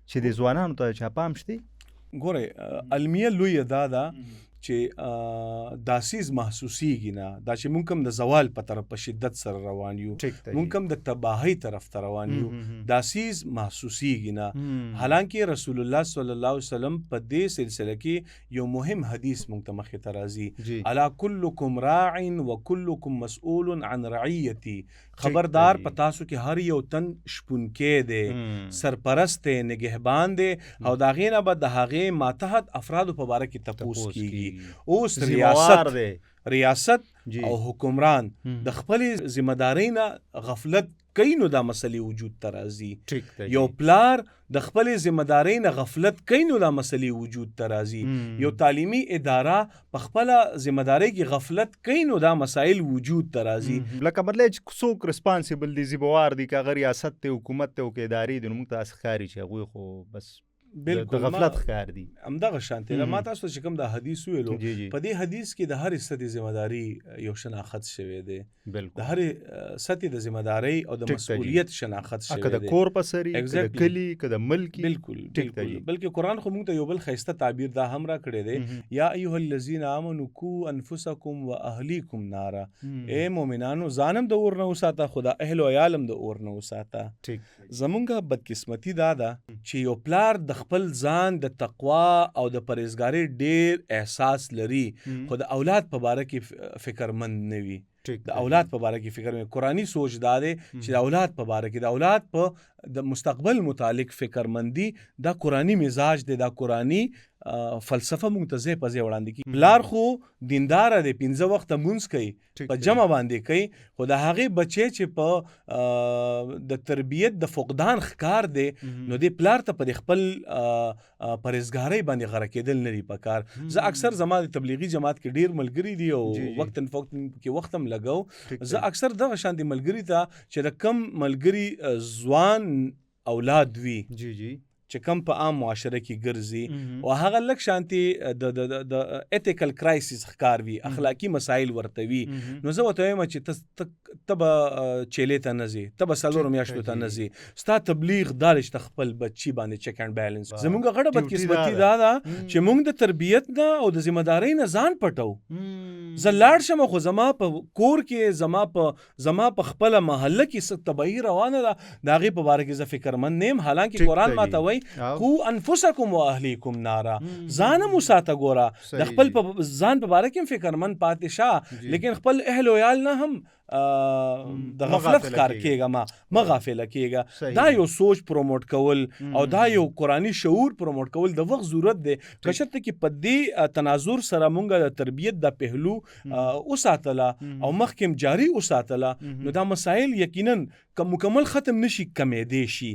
چې د ځوانانو ته چا پام شته؟ ګورئ، المیه لویه دا ده چې دا څیز محسوسیږي نه، دا چې مونږ کوم د زوال په طرف په شدت سره روان یو، مونږ کوم د تباهۍ طرف ته روان یو، دا څیز محسوسیږي نه. حالانکه رسول الله صلی الله علیه وسلم په دې سلسله کې یو مهم حدیث مونږ ته مخې ته راځي، الا کلکم راع وکلکم مسؤول عن رعیتی، خبردار په تاسو کې هر یو تن شپونکی دی، سرپرست دی، نگهبان دی، او د هغې نه به د هغې ماتحت افرادو په باره کې تپوس کیږي. اوس ریاست او حکمران د خپلې ذمه دارۍ نه غفلت کوي نو دا مسلې وجود ته راځي. یو پلار د خپلې ذمه دارۍ نه غفلت کوي نو دا مسلې وجود ته راځي. یو تعلیمي اداره په خپله ذمه دارۍ کې غفلت کوي نو دا مسایل وجود ته راځي. لکه مطلب چې څوک ریسپانسیبل دي، ذمه وار دي، که هغه ریاست دی، حکومت دی او که ادارې دي، نو موږ ته داسې ښکاري چې هغوی خو بس بالکل د غفلت ښکار دي. همدغه شان دی. ما تاسو ته چې کوم دا حدیث ویلو، په دې حدیث کې د هرې سطحې ذمه داري یو شناخت شوی دی، د هرې سطحې د ذمه دارۍ او د مسؤلیت شناخت شوی دی، که د کور په سر وي، که د کلي، که د ملک. بالکل بالکل. بلکې قرآن خو موږ ته یو بل ښایسته تعبیر دا هم را کړی دی، یا ایها الذین آمنو قو انفسکم واهلیکم نارا، ای مؤمنانو ځان هم د اور نه وساته، خو د اهل او عیال هم د اور نه وساته. زمونږ بدقسمتي دا ده چې یو پلار د خپل ځان د تقوا او د پرهیزګارۍ ډیر احساس لري، خو د اولاد په باره کې فکرمند نه وي. د اولاد په باره کې فکر نه، قرآني سوچ دا دی چې د اولاد په باره کې، د اولاد په د مستقبل متعلق فکرمندي، دا قرآني مزاج دی، دا قرآني فلسفه مونږ ته ځای په ځای وړاندې کړي. پلار خو دینداره دی، 5 وخته مونځ کوي، په جمع باندې کوي، خو د هغې بچی چې په د تربیت د فقدان ښکار دی، نو دې پلار ته په خپل پرهیزګارۍ باندې غره کېدل نه دي پکار. زه اکثر، زما د تبلیغي جماعت کې ډیر ملګري دي او وقتاً فوقتاً کې وخت هم لګو، زه اکثر دغه شان دي ملګري ته چې د کم ملګري ځوان اولاد وي، جی جی چې کم په عام معاشره کې ګرځي او هغه لږ شانتي د د د ethical crisis ښکار وي، اخلاقی مسایل ورته وي، نو زه ورته وایم چې ته به چیلې ته نه ځې، ته به 4 میاشتو ته نه ځې، ستا تبلیغ دا دی چې ته خپل بچي باندې check and balance. زمونږ غټه بدقسمتي دا ده چې مونږ د تربیت نه او د ذمه دارۍ نه ځان پټو. زه لاړ شم خو زما په کور کې، زما په خپله محله کې څه تباهي روانه ده، د هغې په باره کې زه فکرمند نه یم. حالانکه قرآن ما ته وایي قو انفسکم واهلیکم نارا، ځان هم وساته، ګوره د خپل په ځان په باره کې هم فکرمند پاتې شه، لیکن خپل اهل و عیال نه هم د غفلت ښکار کېږه، ما مه غافله کېږه. دا یو سوچ promote کول او دا یو قرآني شعور promote کول د وخت ضرورت دی. که چېرته کې په دې تناظر سره مونږ د تربیت د پهلو وساتله او مخکې جاری وساتله، نو دا مسایل یقینا که مکمل ختم نشي کمېدی شي.